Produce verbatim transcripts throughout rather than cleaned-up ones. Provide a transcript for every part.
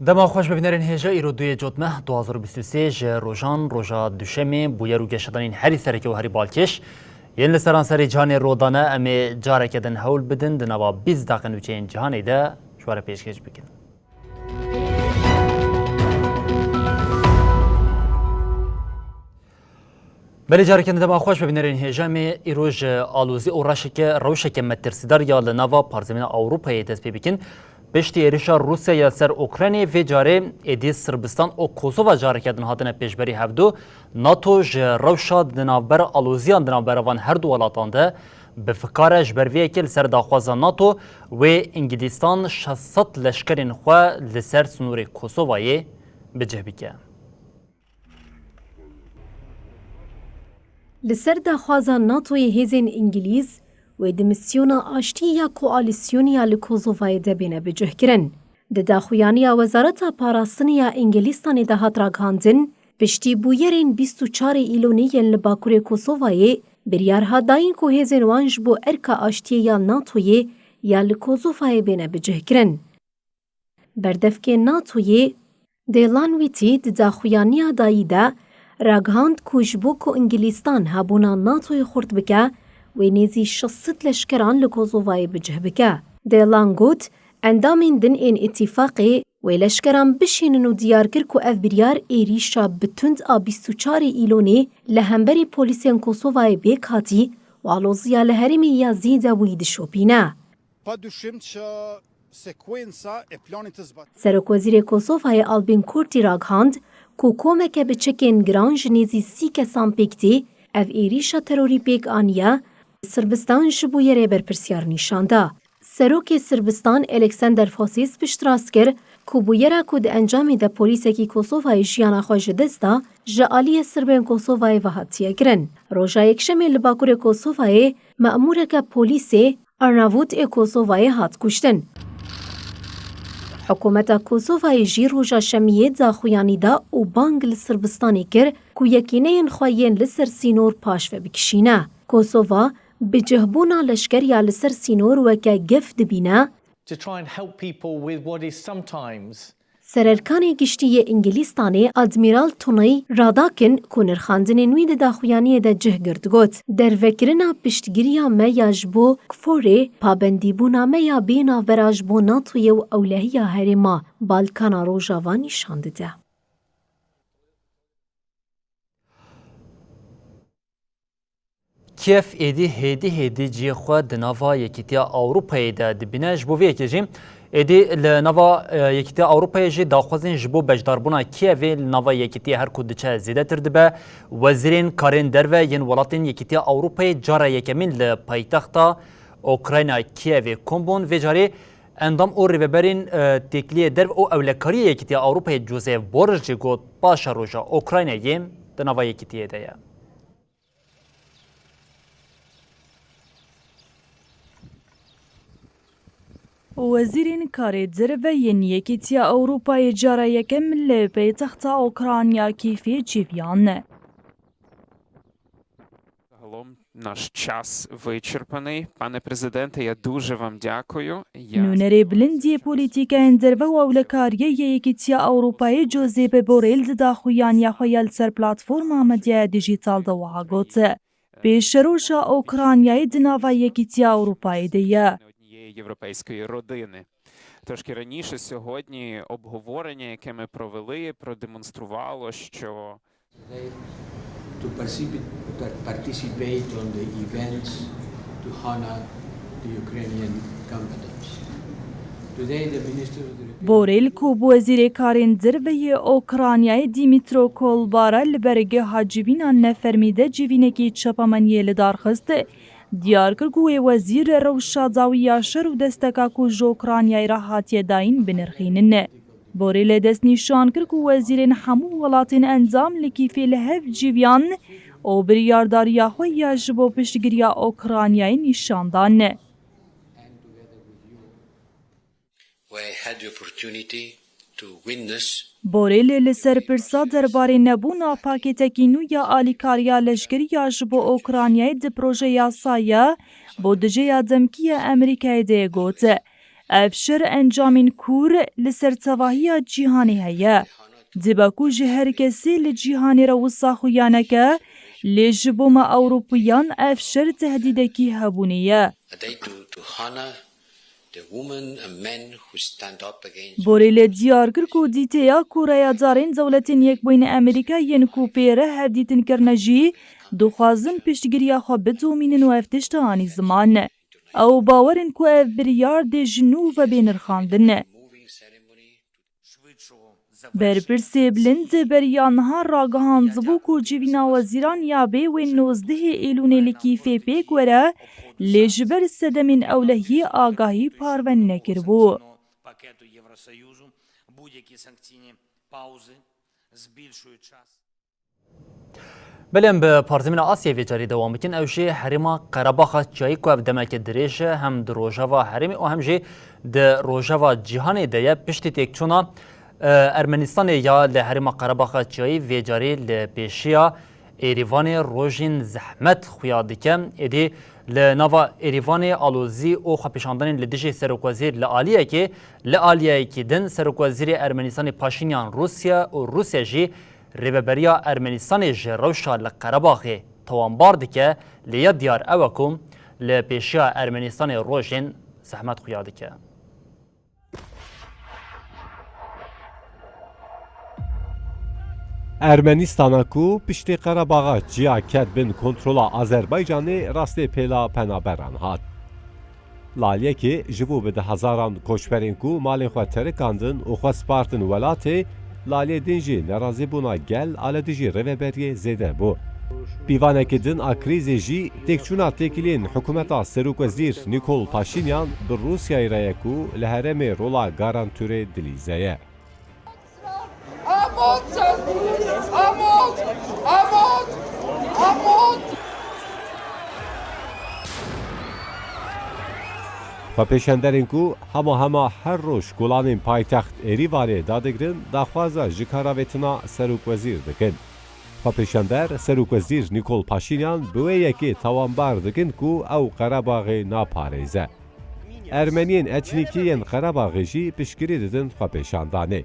Dema xweş be bînerên hêja, îro duyê Cotmeh du hazar û bîst û sê ji rojan, roja Duşemê, bûyer û geşedanên herî sereke û herî balkêş yên li seranserê cîhanê rû dane, em ê careke din hewl bidin di nava bîst deqe nûçeyên cîhanê de ji we re pêşkêş bikin. Belê, careke din dema xweş be bînerên hêja, em ê îro ji alozî û reşeke, rewşeke metirsîdar ya li nava parzemîna Ewropayê dest pê bikin. Piştî êrişa Rûsya ya li ser Ukraynê, vê carê êdî Sirbistan û Kosova careke din hatine pêşberî hevdu. NATO ji rewşa di navbera aloziyan di navbera van her du welatan de bi fikar e, ji ber vê yekê li ser daxwaza NATO wê Îngilîstan şeş sed leşkerên xwe li ser sinûrê Kosovayê bi cih bike. Li ser daxwaza NATOyê hêzên Îngilîz wê di misyona aştiyê ya koalîsyonê ya li Kosovayê de bêne bicihkirin. Di daxuyaniya Wezareta Parastinê ya Îngilîstanê de hat ragihandin, piştî bûyerên bîst û çarê Îlonê yên li Bakurê Kosovayê, biryar hat dayîn ku hêzên wan ji bo erka aştiyê ya NATOyê ya li Kosovayê bêne bicihkirin. Berdevkê NATOyê Dale Langwithi di daxuyaniya dayî de ragihand ku ji bo ku Îngilîstan hebûna NATOyê xurt bike, wê nêzî şeş sed leşkeran li Kosovayê bi cih bike. Dale Lang got, endamên din ên îtîfaqê wê leşkeran bişînin û diyar kir ku ev biryar êrîşa bi tund a bîst û çarê Îlonê li hemberî polîsên Kosovayê pêk hatî û aloziya li herêmê ya zêde wî dişopîne. Paduşim ça Sekwensa e planê ti zbat. Serokwezîrê Kosovayê Albin Kurti ragihand ku komeke bi çekên giran ji nêzî sî kesan pêk tê, ev êrîşa terorî pêk aniye, Sirbistan ji bûyerê berpirsiyar nîşan da. Serokê Sirbistan Alexander Fosic piştrast kir ku bûyera ku di encamê de polîsekî Kosovayê jiyana xwe ji dest da, ji aliyê Sirbên Kosovayê ve hatiye kirin. Roja Yekşemê li Bakurê Kosovayê memûreke polîsê Arnavut ê Kosovayê hat kuştin. Hikûmeta Kosovayê jî roja Şemiyê daxuyanî da û bang li Sirbistanê kir ku yekîneyên xwe yên li ser sînor paş ve bikişîne. Kosova bicihbûna leşker ya li ser sînor weke gef dibîne. To try and help people with what is sometimes Sererkanê Giştî yê Îngilîstanê Admiral Tony Radakin ku nirxandinên wî di daxuyaniyê de cih girt got, dervekirina piştgiriya me ya ji bo KFORê pabendîbûna me ya bê navbera ji bo NATOyê û ewlehiya herêma Balkana Rojava nîşan dide. Kiev êdî hêdî hêdî cihê xwe di nava Yekîtiya Ewropayê de dibîne. Ji bo vê yekê jî êdî li nava, e, Yekîtiya Ewropayê jî daxwazên ji bo beşdarbûna Kievê li nava Yekîtiyê her ku diçe zêdetir dibe. Wezîrên karên derve yên welatên Yekîtiya Ewropayê cara yekemîn li paytexta Ukrayna Kievê kom bûn. Vê carê endam û rêveberên, e, têkiliyê derve û ewlekariyê Yekîtiya Ewropayê Josep Borrell jî got, paşeroja Ukraynayê di nava Yekîtiyê de ye. Wezîrên karê derve yên Yekîtiya Ewropayê cara yekem li paytexta Ukrayna Kîfê civiyan. Загалом наш час вичерпаний. Пане президенте, я дуже вам дякую. Я Nûnerê bilind yê polîtîkayên derve û ewlekariyê yê Yekîtiya Ewropayê Josep Borrell di daxuyaniya xwe ya li ser platforma medyaya dîjîtal de wiha got, Пêşeroja Ukraynayê di nava Yekîtiya Ewropayê de ye. Однієї європейської родини. Трошки раніше сьогодні обговорення, яке ми провели, продемонструвало, що To participate, to participate on the events to honor the Ukrainian combatants. Today, the Minister of the European Borrell ku bi wezîrê karên derve yê Ukraynayê Dmytro Kuleba re li ber geha civîna nefermî de civînekî çapemeniyê li dar xist, diyar kir ku wê wezîr rewşa dawî ya şer û desteka ku ji Ukraynayê re hatiye dayîn binirxînin. Borrell destnîşan kir ku wezîrên hemû welatên endam li Kîfê li hev civiyan û biryardariya xwe ya ji bo piştgiriya Ukraynayê nîşan dan. We had the opportunity to witness Borrell li ser pirsa derbarê nebûna pakêtekî nû ya alîkariya leşkerî ya ji bo Ukraynayê di proje yasaya bo dijêya demkî ya Amerîkayê de got, Ev şer encamên kûr li ser tevahiya cîhanê heye. Dibe ku ji her kesê li cîhanê re wisa xuya neke, lê ji bo me Ewropiyan ev şer tehdîdekî hebûnê ye. A day to, to honor the women and men who stand up against Borrell diyar kir ku dîteya ku reyadarên Dewletên Yekbûyî Amerîka yên ku pê re hevdîtin kirine jî dixwazin piştgiriya xwe bidomînin û ev tişt anî ziman. Ew bawer in ku ev biryar dê ji nû ve bê nirxandin. Berpirsê bilind beriya niha ragihandibû ku civîna wezîran ya bê wê nozdehê Êlûnê li Kîfê pêk were, lê ji ber sedemên ewlehiyê agahî parve nekiribû. Belê, em bi parzemîna Asyayê vê carî dewam bikin. Ew jî herêma Qerebaxa Çiyayî ku ev demeke dirêj e, hem di rojava herêmê û hem jî di rojava cîhanê de ye. Piştî têkçûna, e, Ermenistanê ya li herêma Qerebaxa Çiyayî vê carî li pêşiya Êrîvanê rojên zehmet xuya dike. Êdî li nava Êrîvanê alozî û xwepêşandanên li dijî serokwezîr li aliyekê, li aliyekî din serokwezîrê Ermenistanê Paşînyan Rûsya û Rûsya jî Rêveberiya Ermenistanê ji rewşa li Qerebaxê tawanbar dike, lê ya diyar ew e ku li pêşiya Ermenistanê rojên zehmet xuya dike. Ermenistana ku piştî Qerebaxa Çiya ket bin kontrola Azerbaycanê rastê pêla penaberan hat. Li aliyekê ji bo bi di hezaran koçberên ku malên xwe terikandin û xwe spartin welatê, li aliyê din jî nerazîbûna gel a li dijî rêveberiyê zêde bû. Pîvaneke din a krîzê jî têkçûna têkiliyên hikûmeta Serokwezîr Nîkol Paşînyan bi Rûsyayê re ye ku li herêmê rola garantûrê dilîze ye. Amont! Amont! Amont! Amont! Xwepêşanderên ku hema hema her roj kolanên paytext Êrîvanê dadigirin, daxwaza ji kar avêtina serokwezîr dikin. Xwepêşander Serokwezîr Nîkol Paşînyan bi wê yekê tawanbar dikin ku ew Qerebaxê naparêze. Ermeniyên etnîkî yên Qerebaxê jî piştgirî didin xwepêşandanê. Uh,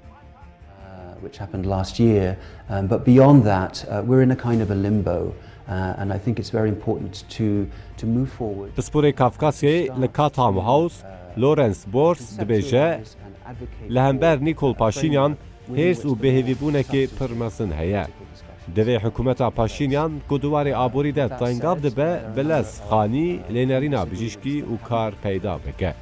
which happened last year, um, but beyond that, uh, we're in a kind of a limbo, uh, and I think it's very important to, to move forward. Pisporê Kafkasyayê li Chatham House, Lawrence Bors dibêje, li hember Nîkol Paşînyan hêrs û bêhêvîbûnekê pir mezin heye. Divê hikûmeta Paşînyan ku di warê aborî de tengav dibe, bi lez xanî, lênerîna bijîşkî û kar peyda bike.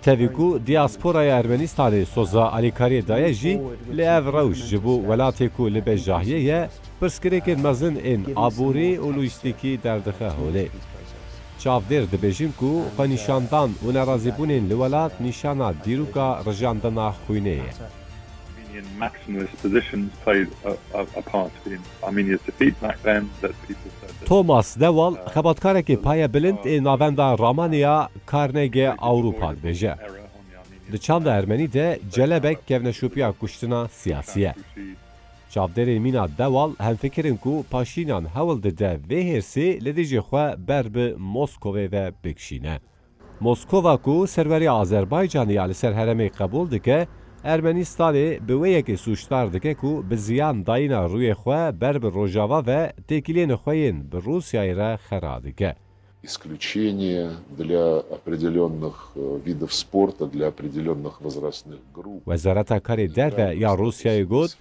Tevî ku diasporaya Ermenistanê soza alîkariyê daye jî, lê ev rewş ji bo welatê ku li bejahiyê ye, pirsgirêkên mezin ên aborî û lojîstîkî derdixe holê. Çavdêr dibêjin ku xwenîşandan û nerazîbûnên li welat nîşana dîroka rijandina xwînê ye. Armenian maximalist positions played a, a, a part in Armenia's defeat back then, that people said that Thomas Dewal, xebatkarekî paye bilind ê navenda Ramaniya Carnegie Ewropa dibêje. Di çanda ermenî de celebek kevneşopiya kuştina siyasî ye. Çavdêrê mîna Dewal hemfikir in ku Paşînyan hewl dide vê hêrsê li dijî xwe ber bi Moskovê ve bikişîne. Moskova ku serweriya Azerbaycanê ya li ser herêmê qebûl dike, Ermenistanê bi wê yekê sûcdar dike ku bi ziyan dayîna rûyê xwe ber bi Rojava ve têkiliyên xwe yên bi Rûsyayê re xera dike. Исключение для определённых, э, видов спорта, для определённых возрастных групп. Wezareta Karê Derve ya Rûsyayê got,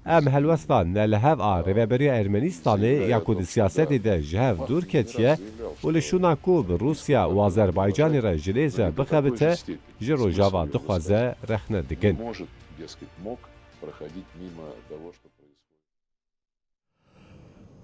em helwesta ne li hev a Rêveberiya Ermenistanê ya ku di siyasetê de ji hev dûr ketiye û li şûna ku bi Rûsya û Azerbaycanê re ji lêz ve bixebite, ji Rojava dixwaze rexne dikin. Не может, дескать, мог проходить мимо того, что происходит.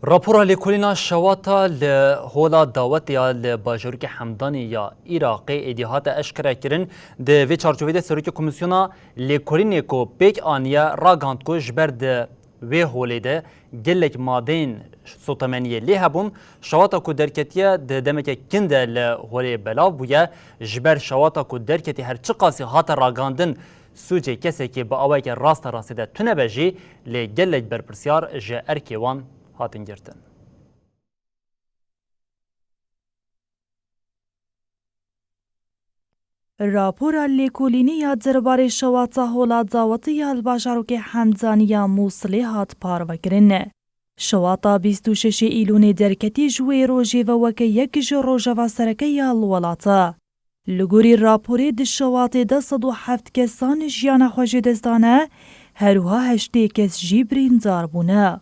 Rapora lêkolîna şewata li hola dawetê ya li bajarokê Hemdanê ya Iraqê êdî hate eşkerekirin. Di vê çarçovê de Serokê Komîsyona Lêkolînê ku pêk aniye ragihand ku ji ber di wê holê de gelek madeyên sotemeniyê lê hebûn, şewata ku derketiye di demeke kin de li holê belav bûye. Ji ber şewata ku derketî her çiqasî hate ragihandin, sûcê kesekî bi awayeke raste rastê de tune be jî, lê gelek berpirsyar ji erkê wan hatin girtin. Rapora lêkolînê ya derbarê şewata hola dawetê ya li bajarokê Hemdaniya Mûsilê hat parvekirin. Şewata bîst û şeşê Îlûnê derketî ji wê rojê ve weke yek ji rojeva sereke ya li welata. Li gorî raporê di şewatê de sed û heft kesan jiyana xwe ji dest dane, her wiha heştê kes jî birîndar bûne.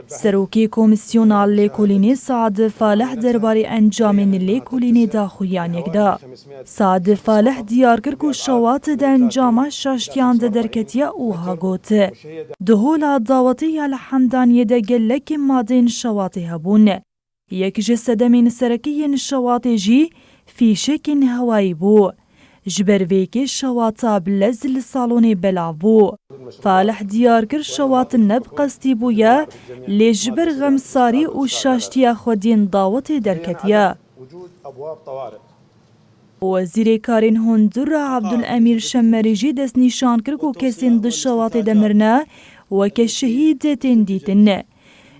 Serokê Komîsyona Lêkolînê Saad Faleh derbarê encamên lêkolînê daxuyaniyek da. Saad Faleh diyar kir ku şewat di encama şaştiyan de derketiye û wiha got, di hola dawetê ya li Hemdaniyê de gelekî madeyên şewatê hebûn. Yek ji sedemên serekî yên şewatê jî fîşekên hewayî bû. Ji ber vê yekê şewata bi lez li salonê belav bû. Falih diyar kir şewat ne bi qestî bûye, lê ji ber xemsarî û şaştiya xwediyên dawetê derketiye. Wezîrê Karên Hundir Abdul Emîr Şemmerî jî destnîşan kir ku kesên di şewatê de mirine weke şehîd tên dîtin.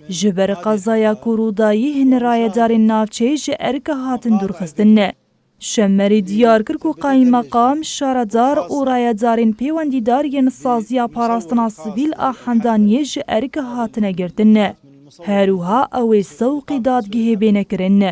Ji ber qezaya ku rûdayî hin rayedarên navçeyê ji erka hatin dûrxistin. Şemmerî diyar kir ku qaymeqam, şaredar û rayedarên pêwendîdar yên saziya parastina sivîl a Hendaniyê ji erka hatine girtin. Her wiha ew ê sewqî dadgehê bêne kirin.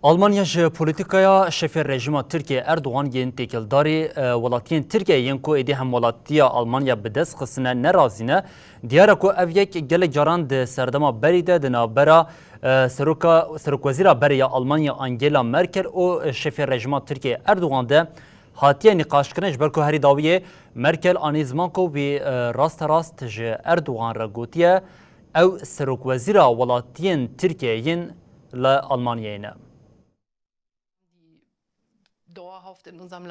Almanya ji polîtîkaya şefê rejîma Tirkiyê Erdogan yên têkildarî, e, welatiyên Tirkiyeyê yên ku êdî hemwelatiya Almanya bi dest xistine ne razî ne. Diyar e ku ev yek gelek caran di serdema berî de di navbera, e, seroka, serokwezîra berê ya Almanya Angela Merkel û şefê rejîma Tirkiyê Erdogan de hatiye nîqaşkirin, ji ber ku herî dawiyê Merkel anî ziman ku wî, e, rasterast ji Erdogan re gotiye, ew serokwezîra welatiyên Tirkiyeyê yên li Almanyayê ne.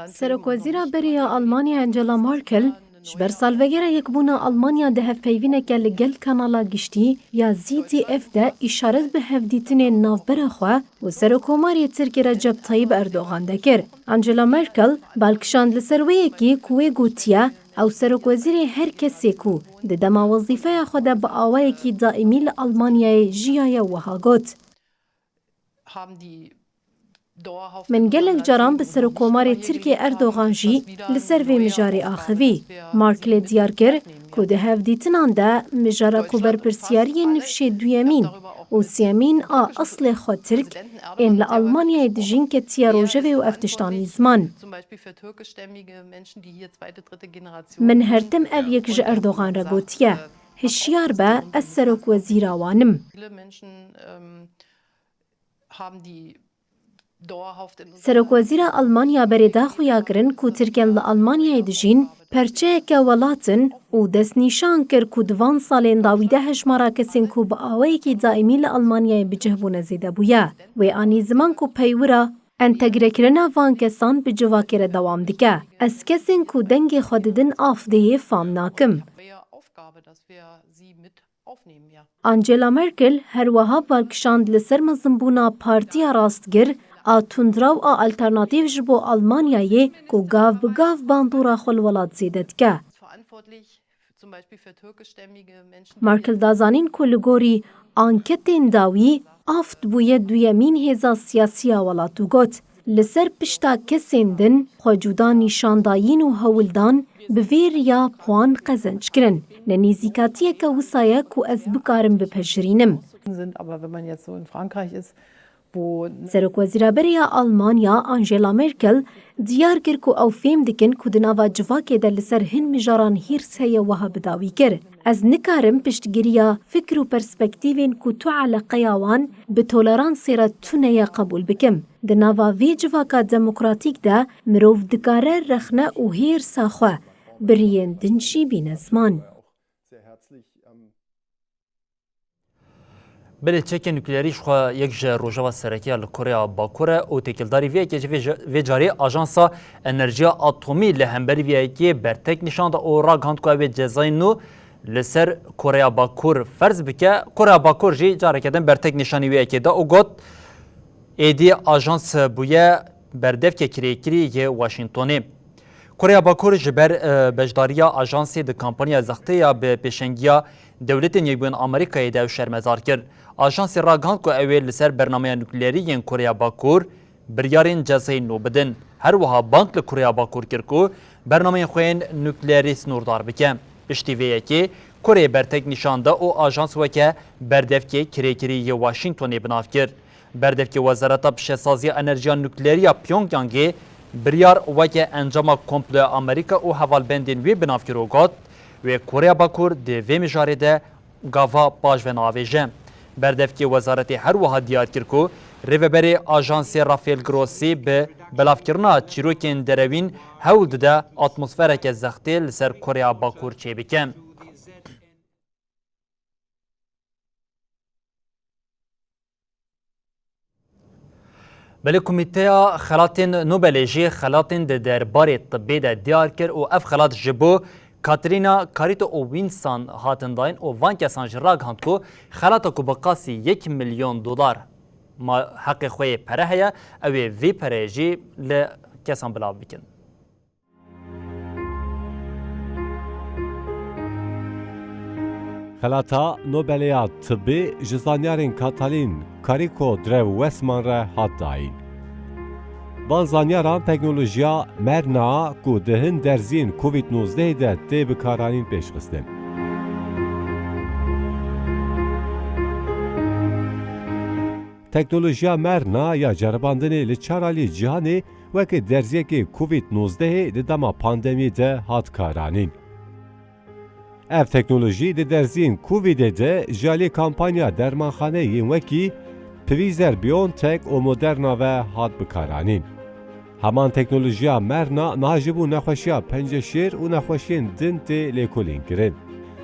Serokwezîra berê ya Almanya Angela Merkel ji ber salvegera yekbûna Almanya di hevpeyvîneke li gel kanala giştî ya Z D F de îşaret bi hevdîtinên navbera xwe û Serokkomarê Tirkî Recep Tayyip Erdogan de kir. Angela Merkel bal kişand li ser wê yekê ku wê gotiye, ew serokwezîrê her kesê ku di dema wezîfeya xwe de bi awayekî daîmî li Almanyayê jiyaye wiha got, Min gelek caran bi Serokkomarê Tirkiyê Erdogan jî li ser vê mijarê axivî. Merkelê diyar kir ku di hevdîtinan de mijara ku berpirsiyariyên nifşê duyemîn û sêyemîn a eslê xwe Tirk ên li Almanyayê dijîn ketiye rojevê û ev tişt anî ziman. Min her tim ev yek ji Erdogan re gotiye, hişyar be, ez serokwezîra wan im. Serokwezîra Almanya berê da xuyakirin ku Tirkên li Almanyayê dijîn, perçeyeke welat in û destnîşan kir ku di van salên dawî de hejmara kesên ku bi awayekî daîmî li Almanyayê bi cih bûne zêde bûye. Wê anî ziman ku peywira entegrekirina van kesan bi civakê re dewam dike. Ez kesên ku dengê xwe didin AfD'yê fam nakim. Angela Merkel her wiha balkişand li ser mezinbûna Partiya Rastgir a Tundraw a Alternatîf ji bo Almanyayê ku gav bi gav bandora xwe li welat zêde dike. Merkel da zanîn ku li gorî anketên dawî AfD bûye duyemîn hêza siyasî ya welat û got, li ser pişta kesên din xwe cuda nîşandayîn û hewldan bi vê riya bi wan qezenc kirin. Ne nêzîkatiyeke wisa ye ku ez bikarim bipejirînim. Serokwezîra berê ya Almanya Angela Merkel diyar kir ku ew fêm dikin ku di nava civakê de li ser hin mijaran hîrs heye wiha bi dawî kir. Ez nikarim piştgiriya fikr û perspektîvên ku tu eleqeya wan bi toleransê re tune ye qebûl bikim. Di nava vê civaka demokratîk de mirov dikare rexne û hêrsa xwe bi riyên din jî bîne ziman. Belê çekên nukleerî ji xwe yek ji rojeva sereke ya li Koreya Bakur e û têkildarî vê yekê jî vê, vê carê Ajansa Enerjiya Atomî li hemberî vê yekê bertek nîşan da û ragihand ku ew ê cezayên nû li ser Koreya Bakur ferz bike. Koreya Bakur jî careke din bertek nîşanî wê yekê da û got, êdî ajans bûye berdevkek rêkirî yê Washingtonê. Koreya Bakur ji ber, e, beşdariya ajansê di kampanya zextê ya bi pêşengiya Dewletên Yekbûyên Amerîkayê de ew şermezar kir. Ajansê ragihand ku ew ê li ser bernameya nukleerî yên Koreya Bakur biryarên cezayî nû bidin. Her wiha bang li Koreya Bakur kir ku bernameyên xwe yên nukleerî sînordar bike. Piştî vê yekê Koreyê bertek nîşan da û ajans weke berdevkê kirêkirî yê Washingtonê bi nav kir. Berdevkê Wezareta Pişesaziya Enerjiya Nukleerî ya Pyongyangê biryar weke encama komploya Amerîka û hevalbendên wê bi nav kir û got, wê Koreya Bakur di vê mijarê de gava paş ve navêje. Berdevkê Wezaretê her wiha diyar kir ku rêveberê ajansê Rafael Grossi bi belavkirina çîrokên derewîn hewl dide atmosfereke zextê li ser Koreya Bakur çêbike. Belê Komîteya Xelatên Nobelê jî xelatên di derbarê tibê de diyar kir û ev xelat ji bo Katerina Carito û Winston hatin dayîn û van kesan jî ragihand ku xelata ku bi qasî yek milyon dolar ma heqê xwe yê pere heye, ew ê vê pereyê jî li kesan bilav bikin. Xelata Nobelê ya Tibê ji zanyarên Katalîn Kariko Drew Westman re hat dayîn. Van zanyaran teknolojiya merna ku di hin derziyên Covid nozdehê de tê bikaranîn pêşxistin. Teknolojiya merna ya ceribandinê li çar aliyê cîhanê weke derziyekê Covid nozdehê di dema pandemiyê de hat karanîn. Ev teknolojî di derziyên Covidê de ji alî kampanya dermanxaneyên wekî Pfizer-BioNTech û Moderna ve hat bikaranîn. Heman teknolojiya merna niha ji bo nexweşiya penceşêr û nexweşiyên din tê lêkolînkirin.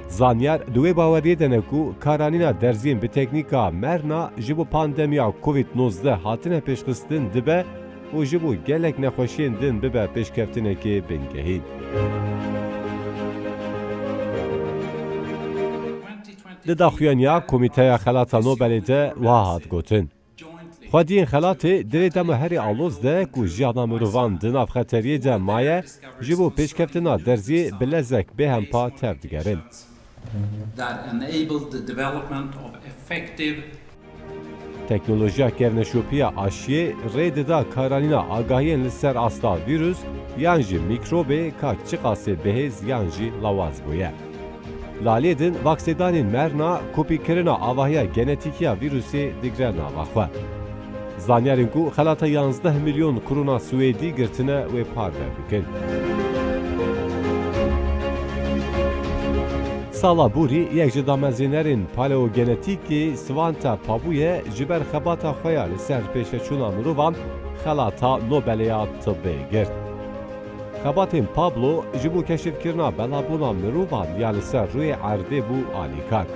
Zanyar di wê baweriyê de ne ku karanîna derziyên bi teknîka merna ji bo pandemiya Covid nozdeh hatine pêşxistin dibe û ji bo gelek nexweşiyên din bibe pêşkeftinekê bingehîn. Di daxuyaniya Komîteya Xelata Nobelê de wiha hat gotin, xwediyên xelatê di vê dema herî aloz de ku jiyana mirovan di nav xeteriyê de maye, ji bo pêşkeftina derziyê bi lezek bêhempa tevdigerin. That enabled the development of effective Teknolojiya kevneşopiya aşiyê rê dida karanîna agahiyên li ser asta vîrus yan jî mîkrobê ka çiqasê bihêz yan jî lawaz bûye. Li aliyê din, vaksêdanên merna kopîkirina avahiya genetîkî ya vîrusê digre nava xwe. Zanyarên ku xelata yanzdeh milyon krona Swêdî girtine wê parve bikin. Sala borî yek ji damezrênerên paleogenetîkê Svante Pabûye ji ber xebata xwe ya li ser pêşveçûna mirovan xelata Nobelê ya tibê girt. Xebatên Pablo ji bo keşifkirina belabûna mirovan ya li ser rûyê erdê bû alîkar.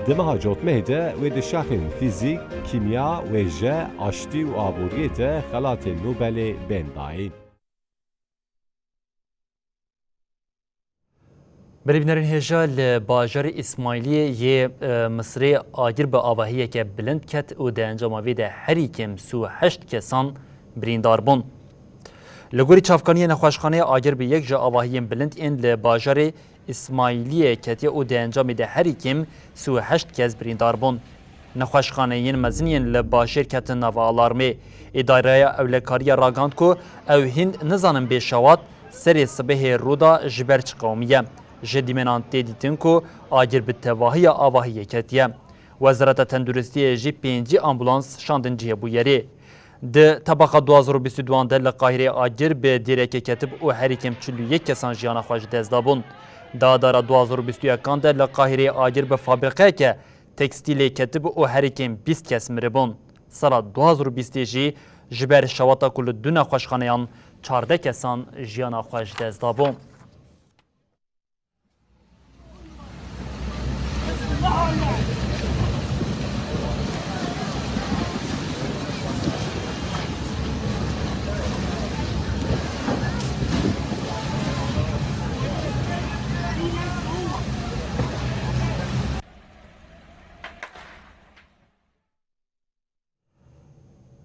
Di meha cotmehê de wê di şaxên fîzîk, kîmya, wêje, aştî û aboriyê de xelatên Nobelê bên dayîn. Berî bînerên hêja, li bajarê Îsmaîliyê yê, e, Misirê agir bi avahiyeke bilind ket û di encama vê de herî kêm sî û heşt kesan birîndar bûn. Li gorî çavkaniyê nexweşxaneyê agir bi yek ji avahiyên bilind ên li bajarê Îsmaîliyê ketiye û di encamê de herî kêm sî û heşt kes birîndar bûn. Nexweşxaneyên mezin yên li bajêr ketin nava alarmê. Îdareya Ewlekariya ragihand ku ew hîn nizanin bê şewat serê sibehê rû da ji ber çi qewimî ye. Ji dîmenan tê dîtin ku agir bi tevahiya avahiyê ketiye. Wezareta Tenduristiyê jî pêncî ambulans şandin cihê bûyerê. Di tebaxa du hazar û bîst û duan de li Qahirê agir bi dêrekê ketib û herî kêm çil û yek kesan jiyana xwe ji dest dabûn. Di adara du hazar û bîst û yekan de li Qahirê agir bi fabrîqeyeke tekstîlê ketib û herî kêm bîst kes miribûn. Sala du hazar û bîstê jî ji ber şewata ku li du nexweşxaneyan çardeh kesan jiyana xwe ji dest dabû.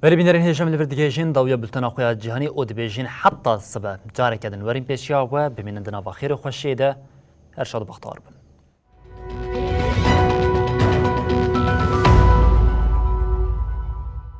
Belê bînerên hêja, em li vir digihêjin dawiya bultena xwe ya cîhanî û dibêjin heta sibe. Careke din werîn pêşiya we, bimînin di nava xêr û xweşiyê de. Her şad û bextewar bin.